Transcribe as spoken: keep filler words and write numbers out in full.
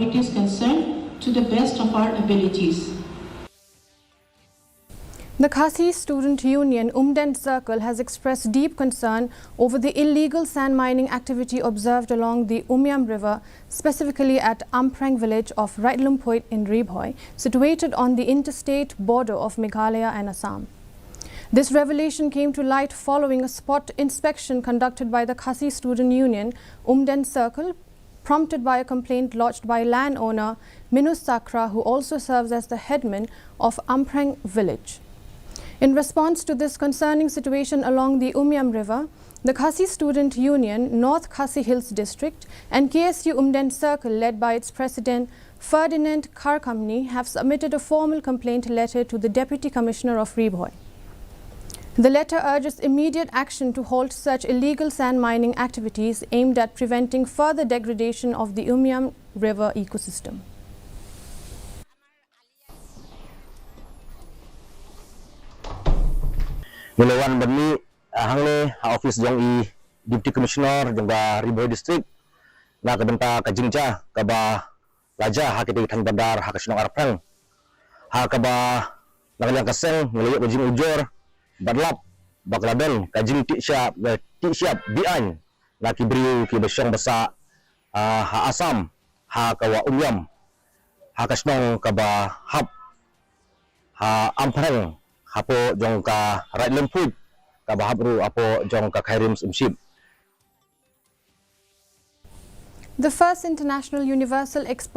authorities concerned to the best of our abilities. The Khasi Student Union Umden Circle has expressed deep concern over the illegal sand mining activity observed along the Umiam River, specifically at Ampreng village of Raitlumphuit in Ri Bhoi, situated on the interstate border of Meghalaya and Assam. This revelation came to light following a spot inspection conducted by the Khasi Student Union Umden Circle, prompted by a complaint lodged by landowner Minus Sakra, who also serves as the headman of Ampreng village. In response to this concerning situation along the Umiam River, the Khasi Student Union, North Khasi Hills District, and K S U Umden Circle, led by its president Ferdinand Kharkamni, have submitted a formal complaint letter to the Deputy Commissioner of Ri Bhoi. The letter urges immediate action to halt such illegal sand mining activities aimed at preventing further degradation of the Umiam River ecosystem. Ngi la wan ban mih, ah, hangne ha office jong i Deputy Commissioner jong ka Ri Bhoi District na ka bynta ka jingjia kaba la jia ha kitei ki thaiñ bandar ha ka shnong Ampreng, ha kaba na ka liang ka seng ngi la ïoh ka jingujor bad lap ba ka la don ka jingtih shyiap, eh, tih shyiap be-aiñ na ki briew kiba shong ba sah, ah, ha Assam, ha ka wah Umiam, ha ka shnong kaba hap ha Ampreng, hapoh jong ka Raitlumphuit, kaba hap ruh hapoh jong ka Khairim Syiemship. The first International Universal Expo